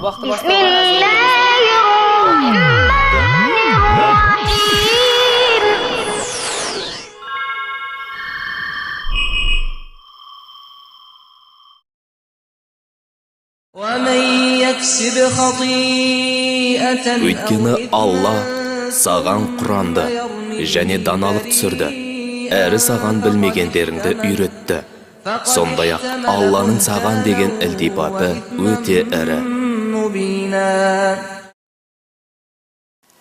Сабақты бастауға әзір Өйткені Алла саған Құранды және даналық түсірді, әрі саған білмегендеріңді үйретті. Сондай-ақ Алланың саған деген ілтипаты өте ірі.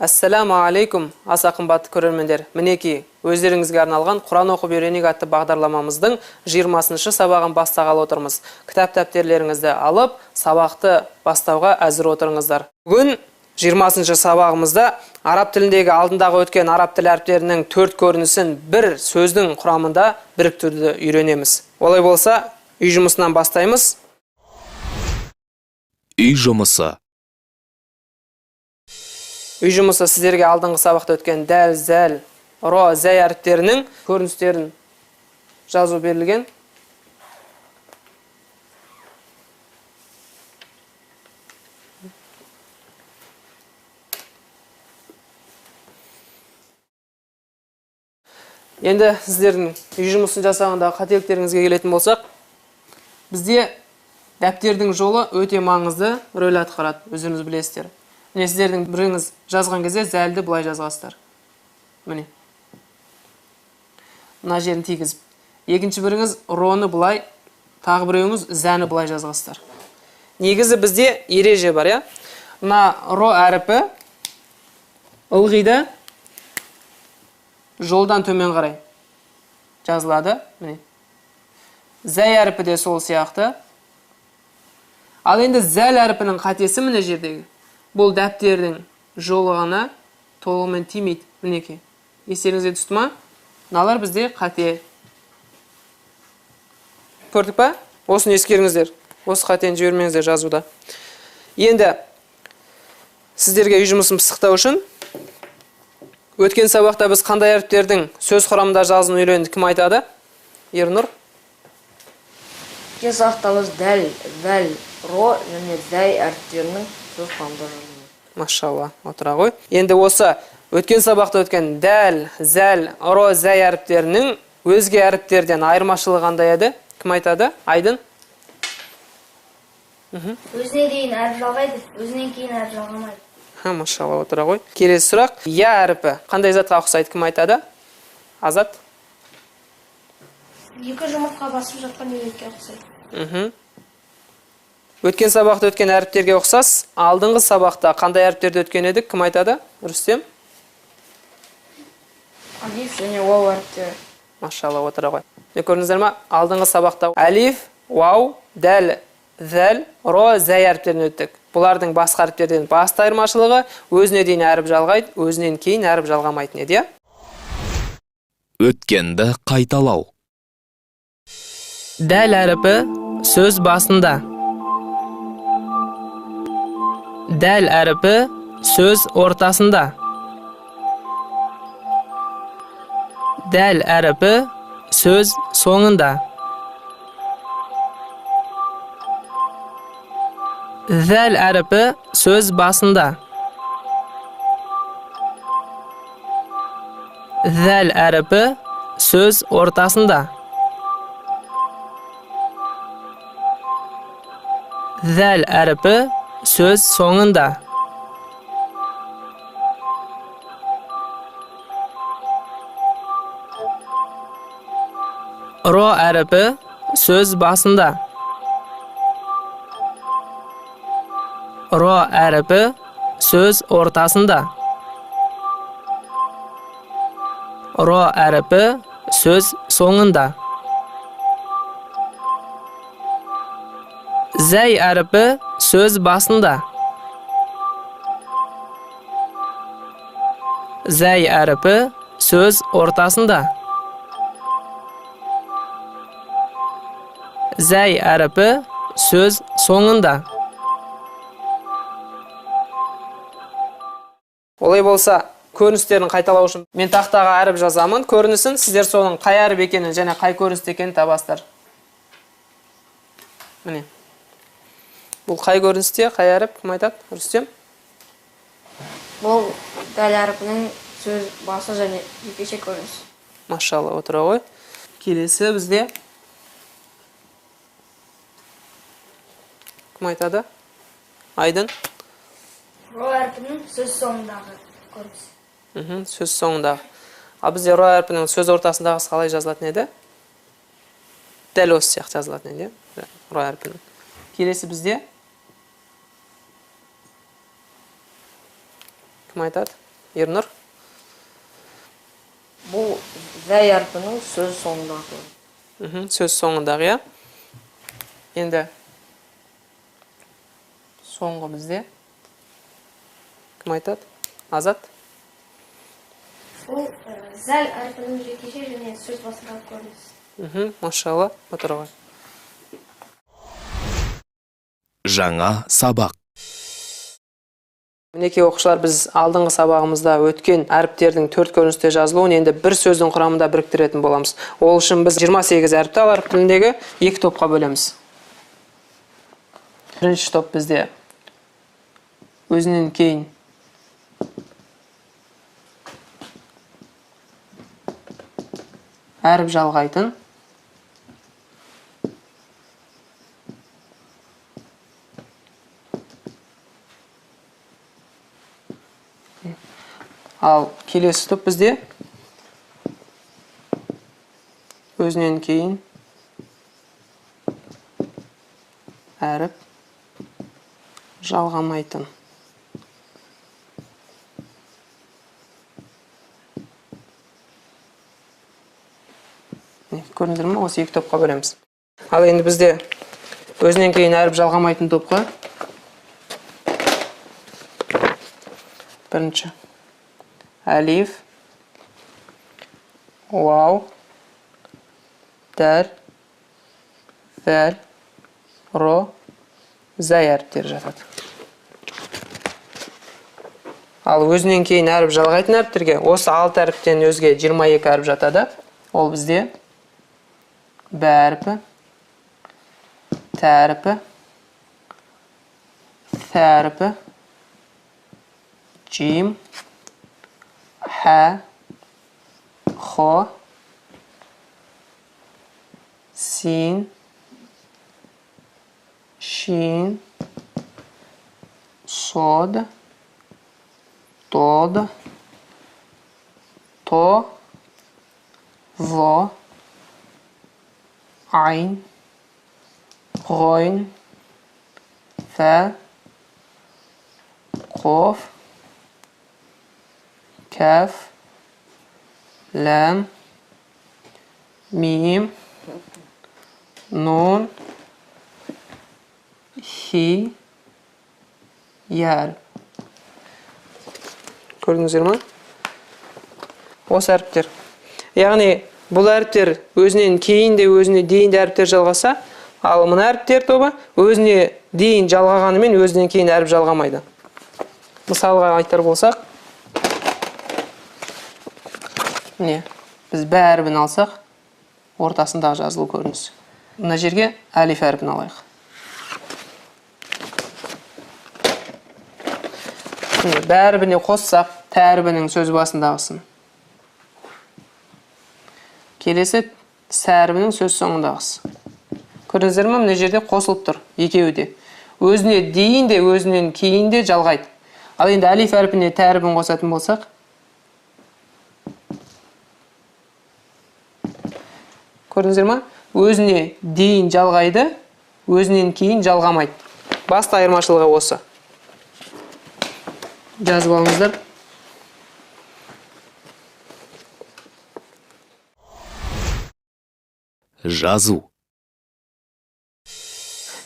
Ассаламу алейкум, аса қымбатты көрермендер. Мінекей, өздеріңізге арналған Құран оқып үйренейік атты бағдарламамыздың 20-шы сабағын бастағалы отырмыз. Кітап дәптерлеріңізді алып, сабақты бастауға әзір отырыңыздар. Бүгін 20-шы сабағымызда араб тіліндегі алдындағы өткен араб тілі әріптерінің 4 көрінісін бір сөздің құрамында біріктіруді үйренеміз. Олай болса, үй жұмысынан бастаймыз. Үй жұмысы. Үй жұмысы сіздерге алдыңғы сабақта өткен дәл, зәл, ро, зәй әріптерінің көріністерін жазу берілген. Енді сіздердің үй жұмысын жасағандағы қателіктеріңізге келетін болсақ, бізде дәптердің жолы өте маңызды рөл атқарады, өздеріңіз білесіздер. Міне, сіздердің біріңіз жазған кезде зәлді былай жазғансыздар. Міне. Мына жерін тигізіп. Екінші біріңіз роны былай, тағы біреуіңіз зәні былай жазғансыздар. Негізі бізде ереже бар, иә? Мына ро әріпі ылғи да жолдан төмен қарай жазылады. Міне. Зәй әріпі де сол сияқты. Ал енді зәл әріпінің қатесі мына жердегі. Бұл дәптердің жолы ғана толығымен тимейді. Мінекей. Естеріңізге түсті ма? Мыналар бізде қате. Көрдік па? Осыны ескеріңіздер. Осы қатені жібермеңіздер жазуда. Енді сіздерге үй жұмысын пысықтау үшін өткен сабақта біз қандай әріптердің сөз құрамында жазылуын үйрендік, кім айтады? Ернұр. Өткен сабақта біз дәл, зәл, ро және зәй әріптерінің сөз құрамында жазылуын. Машалла, отыра ғой. Енді осы өткен сабақта өткен дәл, зәл, ро, зәй әріптерінің өзге әріптерден айырмашылығы қандай еді? Кім айтады? Айдын? Өзіне дейін әріп жалғайды, өзінен кейін әріп жалғамайды. Ха, машалла, отыра ғой. Келесі сұрақ. Я әріпі қандай затқа ұқсайды, кім айтады? Азат? Екі жұмыртқа басып жатқан үйрекке ұқсайды. Өткен сабақта өткен әріптерге ұқсас, алдыңғы сабақта қандай әріптерді өткен едік, кім айтады? Рүстем? Алиф және уау әріптері. Машалла, отыра ғой. Не көрдіңіздер ма? Алдыңғы сабақта әлиф, уау, дәл, зәл, ро, зәй әріптерін өттік. Бұлардың басқа әріптерден басты айырмашылығы өзіне дейін әріп жалғайды, өзінен кейін әріп жалғамайтын еді, иә? Өткенді қайталау. Дәл әріпі сөз басында. Дәл әріпі сөз ортасында. Дәл әріпі сөз соңында. Зәл әріпі сөз басында. Зәл әріпі сөз ортасында. Зәл әріпі сөз соңында. Ро әріпі сөз басында. Ро әріпі сөз ортасында. Ро әріпі сөз соңында. Зәй әріпі сөз басында. Зәй әріпі сөз ортасында. Зәй әріпі сөз соңында. Олай болса, көріністерін қайталау үшін мен тақтаға әріп жазамын. Көрінісін сіздер соның қай әріп екенін және қай көріністе екенін табасыздар. Міне. Бұл қай көріністе, қай әріп, кім айтады? Рүстем? Бұл дәл әрпінің сөз басы және жекеше көрінісі. Машалла, отыра ғой. Келесі бізде кім айтады? Айдын? Ро әрпінің сөз соңындағы көрінісі. Сөз соңындағы. Ал бізде ро әрпінің сөз ортасындағысы қалай жазылатын еді? Дәл осы сияқты жазылатын еді, иә? Ро әрпінің. Келесі бізде кім айтады? Ернұр? Бұл зәй әрпінің сөз соңындағы көрінісі. Сөз соңындағы, иә? Енді соңғы бізде кім айтады? Азат? Бұл зәл әрпінің жекеше және сөз басындағы көрінісі. Машалла, отыра ғой. Жаңа сабақ. Мінекей оқушылар, біз алдыңғы сабағымызда өткен әріптердің төрт көріністе жазылуын енді бір сөздің құрамында біріктіретін боламыз. Ол үшін біз 28 әріпті ал араб тіліндегі екі топқа бөлеміз. Бірінші топ бізде өзінен кейін әріп жалғайтын, ал келесі топ бізде өзінен кейін әріп жалғамайтын. Көрдіңдер ме? Осы екі топқа бөлеміз. Ал енді бізде өзінен кейін әріп жалғамайтын топқа бірінші әлиф, уау, дәл, зәл, ро, зәй әріптері жатады. Ал өзінен кейін әріп жалғайтын әріптерге осы 6 әріптен өзге 22 әріп жатады. Ол бізде б әрпі, т әрпі, th әрпі, джим, х, хо, син, шин, сод, тод, то, во, айн, ғойн, фә, қоф, кәф, ләм, мим, нун, хи, яр. Көрдіңіздер ме? Осы әріптер. Яғни бұл әріптер өзінен кейін де өзіне дейін де әріптер жалғаса, ал мына әріптер тобы өзіне дейін жалғағанымен өзінен кейін әріп жалғамайды. Мысалға айтар болсақ, міне, біз б әрпін алсақ, ортасындағы жазылу көрініс. Мына жерге әлиф әрпін алайық. Міне, б әрпіне қоссақ, т әрпінің сөз басындағысын. Келесі с әрпінің сөз соңындағысы. Көрдіңіздер ме, мына жерде қосылып тұр екеуі де. Өзіне дейін де, өзінен кейін де жалғайды. Ал енді әлиф әрпіне т әрпін қосатын болсақ, көрдіңіздер ме? Өзіне дейін жалғайды, өзінен кейін жалғамайды. Басты айырмашылығы осы. Жазып алыңыздар. Жазу.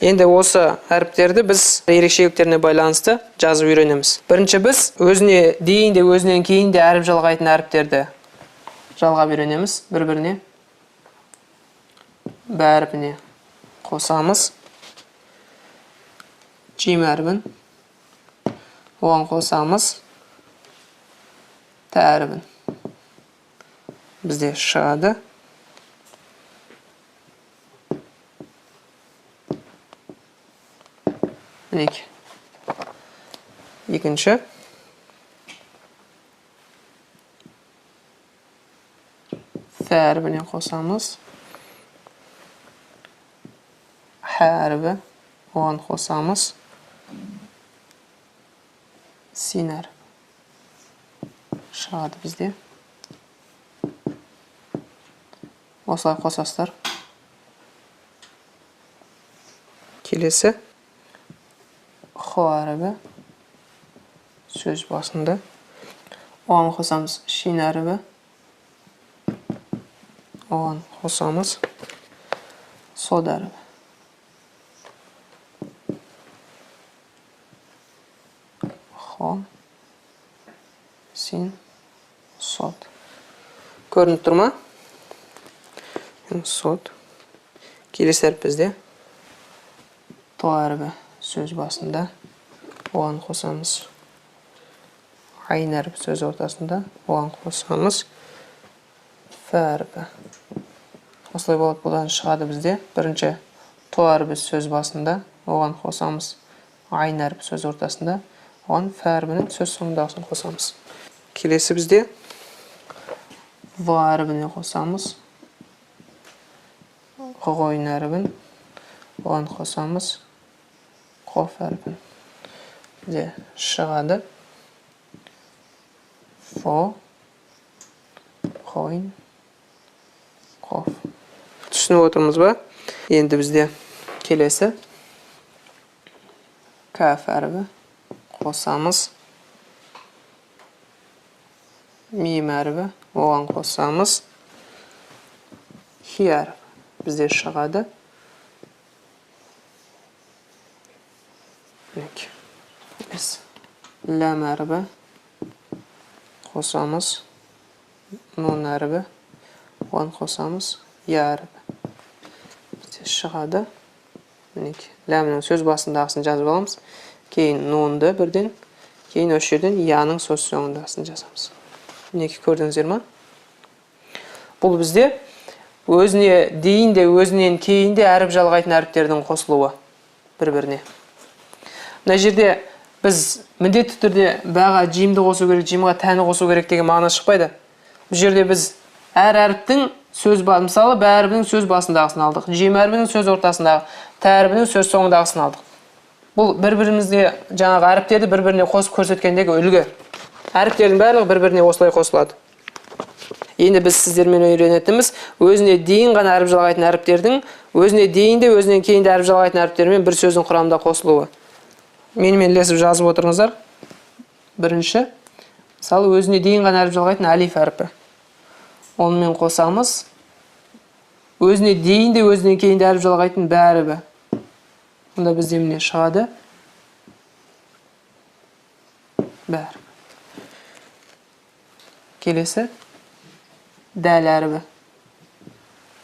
Енді осы әріптерді біз ерекшеліктеріне байланысты жазып үйренеміз. Бірінші біз өзіне дейін де өзінен кейін де әріп жалғайтын әріптерді жалғап үйренеміз бір-біріне. Б әрпіне қосамыз. Жим әрпін. Оған қосамыз. Т әрпін. Бізде шығады. Мінекей. Екінші. Th әрпіне қосамыз. Х әрпі, оған қосамыз. Син әрпі. Шығады бізде. Осылай қосасыздар. Келесі Х әрпі сөз басында. Оған қосамыз шин әрпі. Оған қосамыз сод әрпі. Хо, син, сод. Көрініп тұр ма? Сод. Келесі әріп бізде то әрпі сөз басында. Оған қосамыз айн әрпі сөз ортасында. Оған қосамыз ф әрпі. Осылай болады, бұдан шығады бізде. Бірінші то әрпі сөз басында, оған қосамыз айн әрпі сөз ортасында, оған ф әрпінің сөз соңындағысын қосамыз. Келесі бізде в әрпіне қосамыз ғойын әрпін, оған қосамыз қоф әрпін. Бізде шығады фо, ғойын, қоф. Түсініп отырмыз ба? Енді бізде келесі кәф әрпі қосамыз мим әрпі, оған қосамыз хи әрпі. Бізде шығады мінекей. Ләм әрпі қосамыз нун әрпі, оған қосамыз я әрпі. Бізде шығады мінекей. Ләмнің сөз басындағысын жазып аламыз, кейін нунды бірден, кейін осы жерден яның сөз соңындағысын жазамыз. Мінекей, көрдіңіздер ма? Бұл бізде өзіне дейін де өзінен кейін де әріп жалғайтын әріптердің қосылуы бір-біріне. Мына жерде біз міндетті түрде бәға жимді қосу керек, жимға тәні қосу керек деген мағына шықпайды. Бұл жерде біз әр әріптің сөз мысалы бә әрпінің сөз басындағысын алдық, жим әрпінің сөз ортасындағы, тә әрпінің сөз соңындағысын алдық. Бұл бір-бірімізге жаңағы әріптерді бір-біріне қосып көрсеткендегі үлгі. Әріптердің барлығы бір-біріне осылай қосылады. Енді біз сіздермен үйренетініміз өзіне дейін ғана әріп жалғайтын әріптердің өзіне дейін де өзінен кейін де әріп жалғайтын әріптермен бір сөздің құрамында қосылуы. Менімен ілесіп жазып отырыңыздар. Бірінші, мысалы өзіне дейін ғана әріп жалғайтын әлиф әрпі. Онымен қосамыз өзіне дейін де өзінен кейін де әріп жалғайтын б әрпі. Онда бізде міне шығады б әрпі. Келесі дәл әрпі.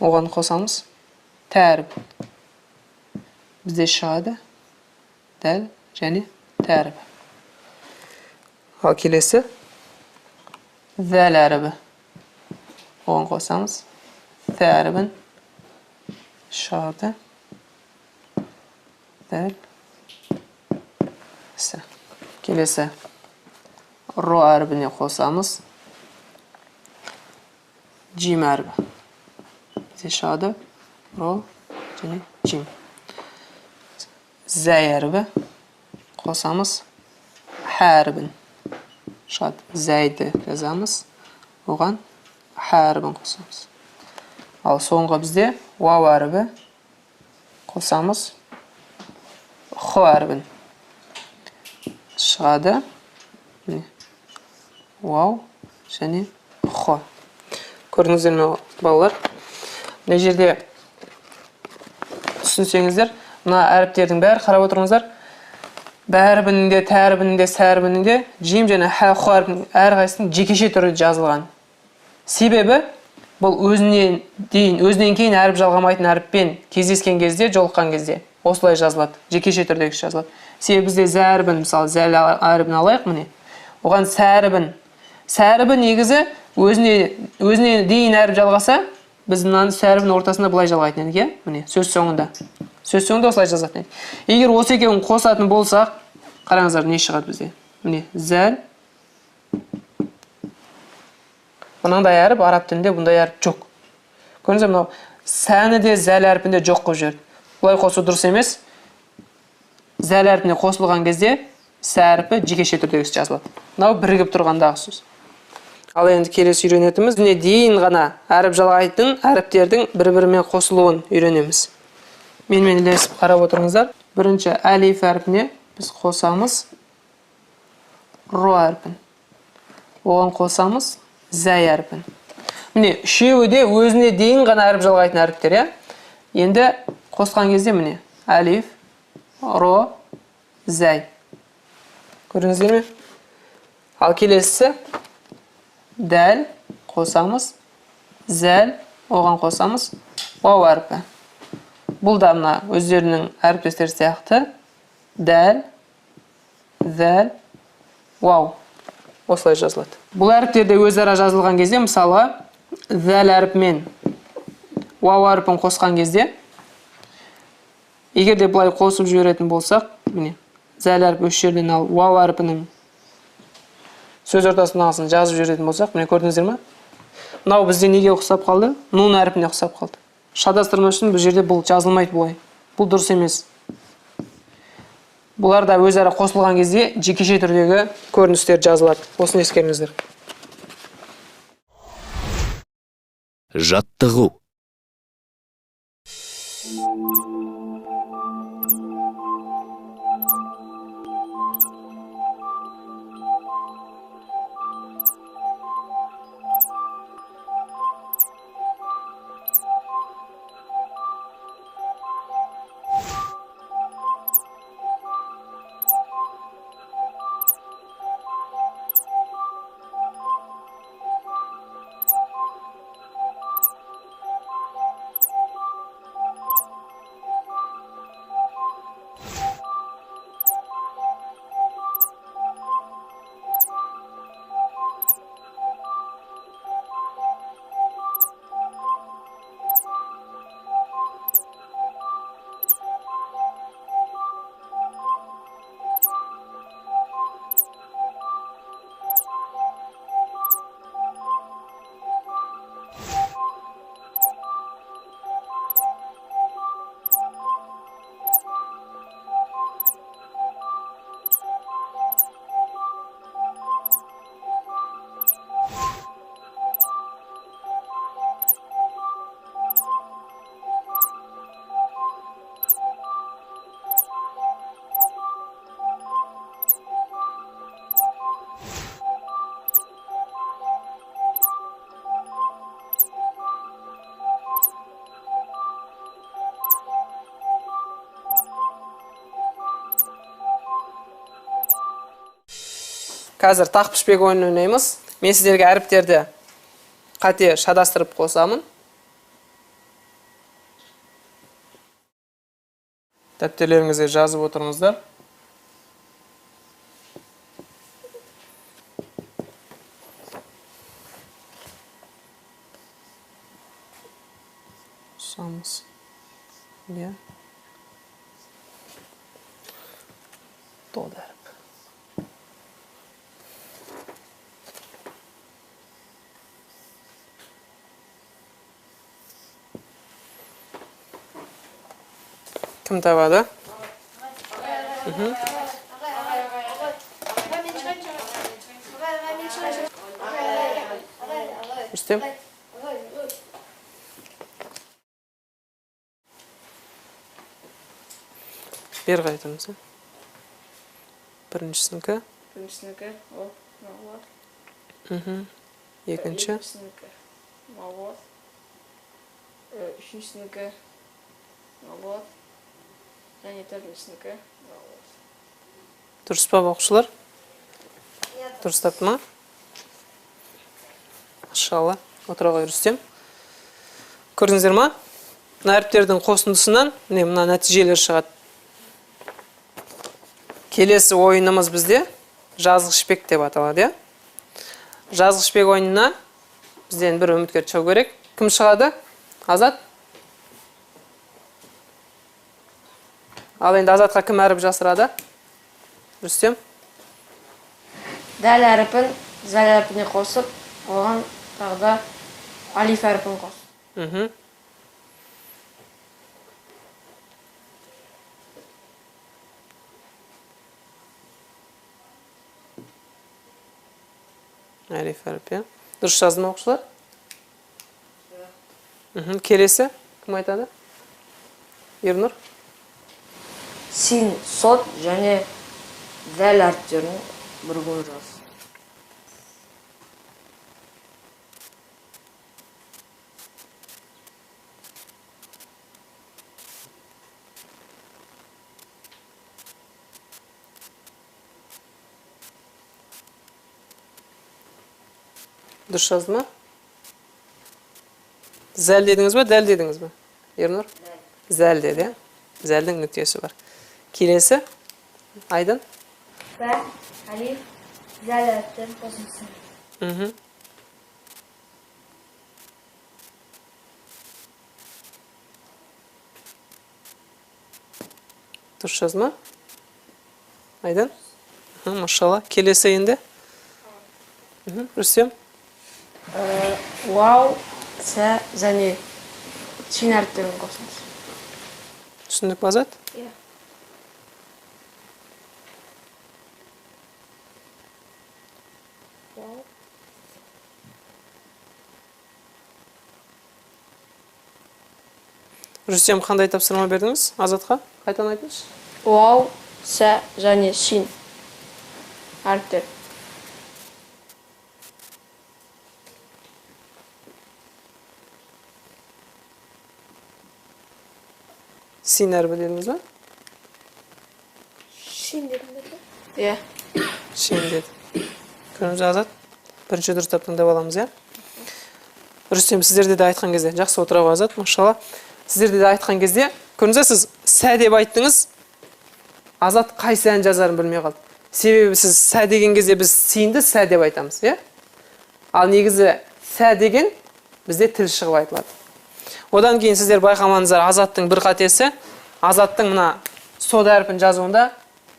Оған қосамыз тә әрпі. Бізде шығады дәл және тә әрпі. Ал келесі зәл әрпі. Оған қосамыз тә әрпін, шығады дәл с. Келесі ро әрпіне қосамыз жим әрпі. Бізде шығады ро және жим. Зәй әрпі қосамыз х әрпін. Шығады зәйді жазамыз, оған х әрпін қосамыз. Ал соңғы бізде уау әрпі қосамыз х әрпін. Шығады міне уау және х. Көрдіңіздер ме, балалар? Мына жерде түсінсеңіздер, мына әріптердің бәрі, қарап отырыңыздар, б әрпінің де, т әрпінің де, с әрпінің де, жим және х, х әрпінің әрқайсысының жекеше түрде жазылған. Себебі бұл өзінен дейін, өзінен кейін әріп жалғамайтын әріппен кездескен кезде, жолыққан кезде осылай жазылады, жекеше түрдегі жазылады. Себебі бізде з әрпін, мысалы, зәл әрпін алайық, міне. Оған с әрпін. С әрпі негізі өзіне дейін әріп жалғаса, біз мынаны с әрпінің ортасында былай жалғайтын едік, иә? Міне, сөз соңында. Сөз соңында осылай жазатын еді. Егер осы екеуін қосатын болсақ, қараңыздар, не шығады бізде? Міне, зәл. Мынандай әріп араб тілінде бұндай әріп жоқ. Көрдіңіздер, мынау сәні де зәл әрпінде жоқ қылып жіберді. Бұлай қосу дұрыс емес. Зәл әрпіне қосылған кезде сә әрпі жекеше түрдегісі жазылады. Мынау бірігіп тұрғандағы сөз. Ал енді келесі үйренетініміз, міне, дейін ғана әріп жалғайтын әріптердің бір-бірімен қосылуын үйренеміз. Менімен ілесіп қарап отырыңыздар. Бірінші әлиф әрпіне біз қосамыз ро әрпін. Оған қосамыз зәй әрпін. Міне, үшеуі де өзіне дейін ғана әріп жалғайтын әріптер, иә? Енді қосқан кезде міне әлиф, ро, зәй. Көрдіңіздер ме? Ал келесісі дәл қосамыз зәл, оған қосамыз уау әрпі. Бұл да мына өздерінің әріптестері сияқты дәл, зәл, уау. Осылай жазылады. Бұл әріптер де өзара жазылған кезде, мысалға, зәл әрпімен уау әрпін қосқан кезде, егер де былай қосып жіберетін болсақ, міне, зәл әрпі үш жерден алып, уау әрпінің сөз ортасындағысын жазып жіберетін болсақ, міне, көрдіңіздер ме? Мынау бізде неге ұқсап қалды? Нун әрпіне ұқсап қалды. Шатастырмас үшін бұл жерде бұл жазылмайды бұлай. Бұл дұрыс емес. Бұлар да өзара қосылған кезде жекеше түрдегі көріністер жазылады. Осыны ескеріңіздер. Жаттығу. Қазір тақ пішпек ойынын ойнаймыз. Мен сіздерге әріптерді қате шатастырып қосамын. Дәптерлеріңізге жазып отырыңыздар. Қосамыз. Иә. Толды әріп. Кім табады? Рүстем? Бері қайтамыз, ә? Біріншісінікі. Біріншісінікі, ол, мынау болады. Екінші. Екіншісінікі, мынау болады. Үшіншісінікі, мынау болады. Және төртіншісінікі, мынау болады. Дұрыс па, оқушылар? Дұрыс тапты ма? Машалла. Отыра ғой, Рүстем. Көрдіңіздер ма? Мына әріптердің қосындысынан міне мына нәтижелер шығады. Келесі ойынымыз бізде жазғышбек деп аталады, иә? Жазғышбек ойынына бізден бір үміткер шығу керек. Кім шығады? Азат? Ал енді Азатқа кім әріп жасырады? Рүстем. Дәл әріпін зәл әрпіне қосып, оған тағы да алиф әрпін қос. Әлиф әрпі, иә. Дұрыс жазды ма оқушылар? Келесі кім айтады? Ернұр. Син, сод және зәл әріптерінің бірігуін жаз. Дұрыс жазды ма? Зәл дедіңіз бе, дәл дедіңіз бе? Ернұр? Зәл деді, иә? Зәлдің нүктесі бар. Келесі, Айдын. Бә, әлиф, зәл әріптерінің қосындысы. Дұрыс жазды ма? Айдын? Машалла. Келесі енді. Рүстем. Уау, сә және шин әріптерінің қосындысы. Түсіндік пе, Азат? Иә. Рүстем, қандай тапсырма бердіңіз Азатқа? Қайтадан айтыңызшы. Уау, сә және шин әріптер. Син әрпі дедіңіз бе? Шин дедім бе? Иә. Шин деді. Көрдіңіз бе, Азат? Бірінші дұрыстап тыңдап аламыз, иә? Рүстем, сіздерде де айтқан кезде, жақсы отыра ғой, Азат, машалла. Сіздерде де айтқан кезде, көрдіңіз бе, сіз сә деп айттыңыз, Азат қай сәні жазарын білмей қалды. Себебі сіз сә деген кезде біз синді сә деп айтамыз, иә? Ал негізі сә деген бізде тіл шығып айтылады. Одан кейін сіздер байқамаңыздар, Азаттың бір қатесі, Азаттың мына сод әрпін жазуында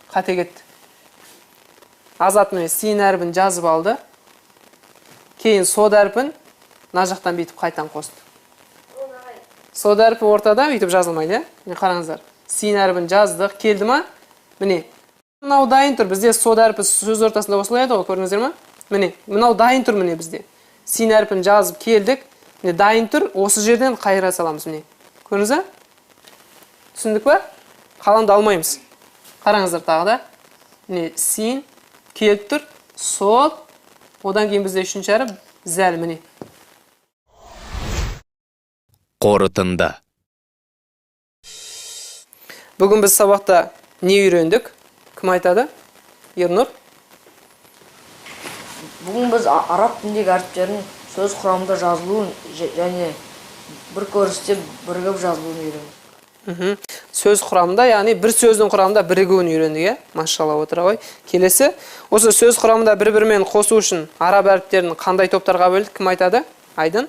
қате кетті. Азат міне син әрпін жазып алды. Кейін сод әрпін мына жақтан бүйтіп қайтан қосты. Сод әрпі ортада бүйтіп жазылмайды, иә? Міне қараңыздар. Син әрпін жаздық, келді ма? Міне. Мынау дайын тұр. Бізде сод әрпі сөз ортасында осылай еді ғой, көрдіңіздер ма? Міне, мынау дайын тұр міне бізде. Син әрпін жазып келдік. Міне дайын тұр. Осы жерден қайыра саламыз міне. Көрдіңіз бе? Түсіндік па? Қаламды алмаймыз. Қараңыздар тағы да. Міне син келіп тұр. Сод. Одан кейін бізде үшінші әріп зәл міне. Қорытынды. Бүгін біз сабақта не үйрендік? Кім айтады? Ернұр? Бүгін біз араб тіліндегі әріптердің сөз құрамында жазылуын және бір көріністе бірігіп жазылуын үйрендік. Сөз құрамында, яғни бір сөздің құрамында бірігуін үйрендік, иә? Машалла, отыра ғой. Келесі, осы сөз құрамында бір-бірімен қосу үшін араб әріптерін қандай топтарға бөлдік? Кім айтады? Айдын?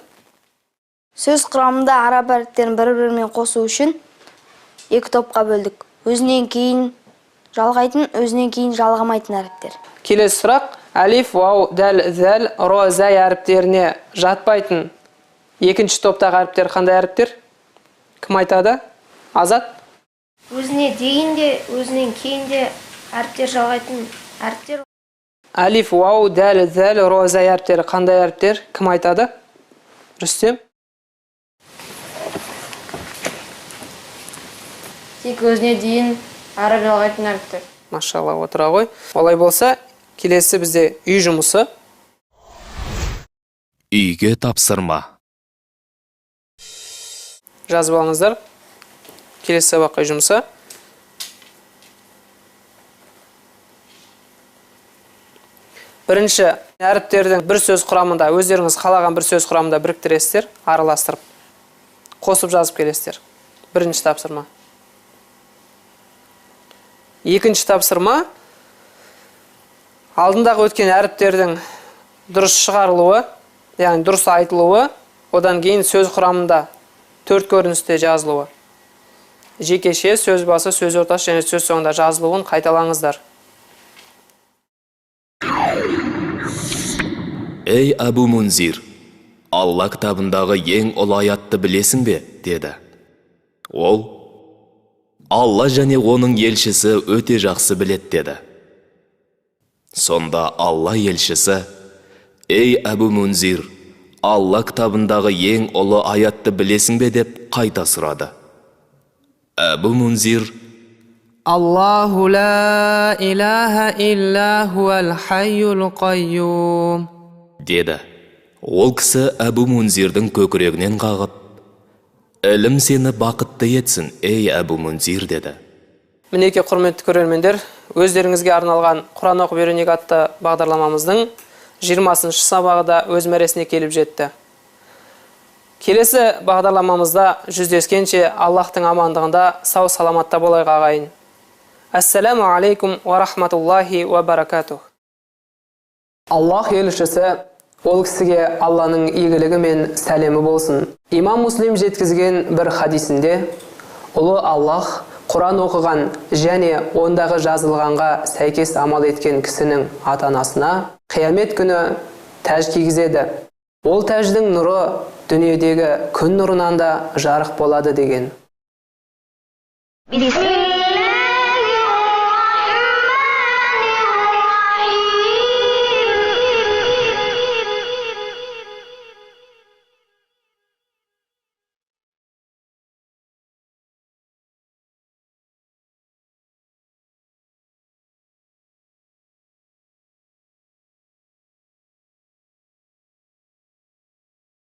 Сөз құрамында араб әріптерін бір-бірімен қосу үшін екі топқа бөлдік. Өзінен кейін жалғайтын, өзінен кейін жалғамайтын әріптер. Келесі сұрақ. Әлиф, вау, дәл, зәл, ро, зәй әріптеріне жатпайтын екінші топтағы әріптер қандай әріптер? Кім айтады? Азат? Өзіне дейін де, өзінен кейін де әріптер жалғайтын әріптер. Әлиф, вау, дәл, зәл, ро, зәй әріптері қандай әріптер? Кім айтады? Рүстем? Тек өзіне дейін әріп жалғайтын әріптер. Машалла, отыра ғой. Олай болса, келесі бізде үй жұмысы. Үйге тапсырма. Жазып алыңыздар. Келесі сабаққа үй жұмысы. Бірінші әріптердің бір сөз құрамында, өздеріңіз қалаған бір сөз құрамында біріктіресіздер, араластырып, қосып жазып келесіздер. Бірінші тапсырма. Екінші тапсырма, алдындағы өткен әріптердің дұрыс шығарылуы, яғни дұрыс айтылуы, одан кейін сөз құрамында төрт көріністе жазылуы. Жекеше, сөз басы, сөз ортасы және сөз соңында жазылуын қайталаңыздар. Ей, Әбу Мунзир, Алла кітабындағы ең ұлы аятты білесің бе? Деді. Ол: «Алла және оның елшісі өте жақсы біледі», – деді. Сонда Алла елшісі: «Ей, Әбу Мунзир, Алла кітабындағы ең ұлы аятты білесің бе?» – деп қайта сұрады. Әбу Мунзир: Аллаху ла илаха илля хуал хайюл қайюм. Деді. Ол кісі Әбу Мунзирдің көкірегінен қағып: «Ілім сені бақытты етсін, ей, Әбу Мунзир», – деді. Мінекей, құрметті көрермендер, өздеріңізге арналған «Құран оқып үйренейік» атты бағдарламамыздың 20 сабағы да өз мәресіне келіп жетті. Келесі бағдарламамызда жүздескенше, Аллахтың амандығында, сау саламатта болайық, ағайын. Ассаламу алейкум уа рахматуллахи уа баракатух. Аллах елшісі, ол кісіге Алланың игілігі мен сәлемі болсын, Имам Муслим жеткізген бір хадисінде: «Ұлы Аллах Құран оқыған және ондағы жазылғанға сәйкес амал еткен кісінің ата анасына қиямет күні тәж кигізеді. Ол тәждің нұры дүниедегі күн нұрынан да жарық болады», – деген. Бисмилля.